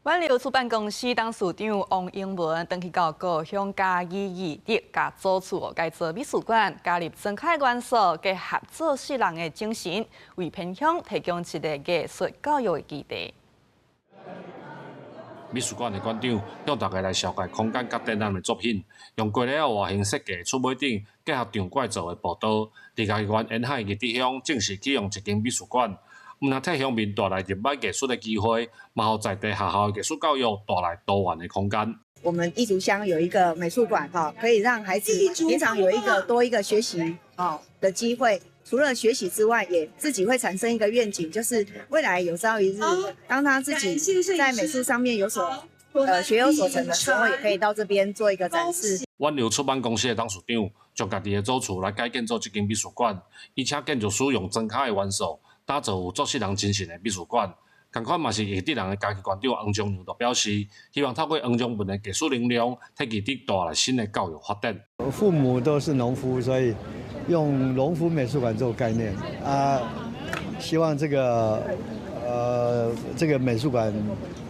遠流出版公司董事長王英文轉去到故鄉嘉義義德，共祖厝改做美術館，加入莊跤元素，結合做事人的精神，為偏鄉提供一个藝術教育的基地。美術館的館長向大家來紹介空間佮展覽的作品，用雞螺仔外形設計厝尾頂結合長拐做的步道，佇嘉義縣沿海義德鄉正式啟用一間美術館。毋但替鄉民帶來入捌藝術的機會，嘛予在地學校的藝術教育帶來多元的空間。我們義竹鄉有一個美術館，哈，可以讓孩子平常有一個多一個學習哦的機會。除了學習之外，也自己會產生一個願景，就是未來有朝一日，當他自己在美術上面有所學有所成的時候，也可以到這邊做一個展示。遠流出版公司的董事長將家己的祖厝來改建做這間美術館，伊請建築師用莊跤的元素，打造有做事人精神的美術館。仝款嘛是義德人的家己館長黃章良就表示，希望透過黃章文的藝術能量，替義德帶來新的教育發展。父母都是農夫，所以用農夫美術館做概念啊，希望這個美術館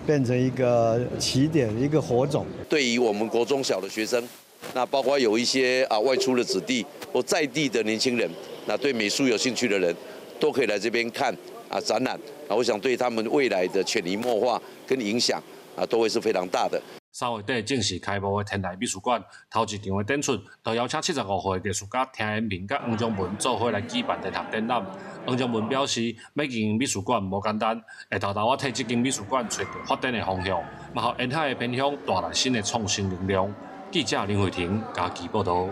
變成一個起點，一個火種。對於我們國中小的學生，那包括有一些啊外出的子弟或在地的年輕人，那對美術有興趣的人，都可以來這邊看啊展覽啊，我想對他們未來的潛移默化跟影響啊，都會是非常大的。3月底正式開幕的天籟美術館，頭一場的展出，就邀請75歲藝術家田延明佮黃章文做伙來舉辦聯合展覽。黃章文表示，欲經營美術館無簡單，會沓沓仔替這間美術館揣著發展的方向，嘛予沿海的偏鄉帶來新的創新能量。記者林慧婷嘉義報導。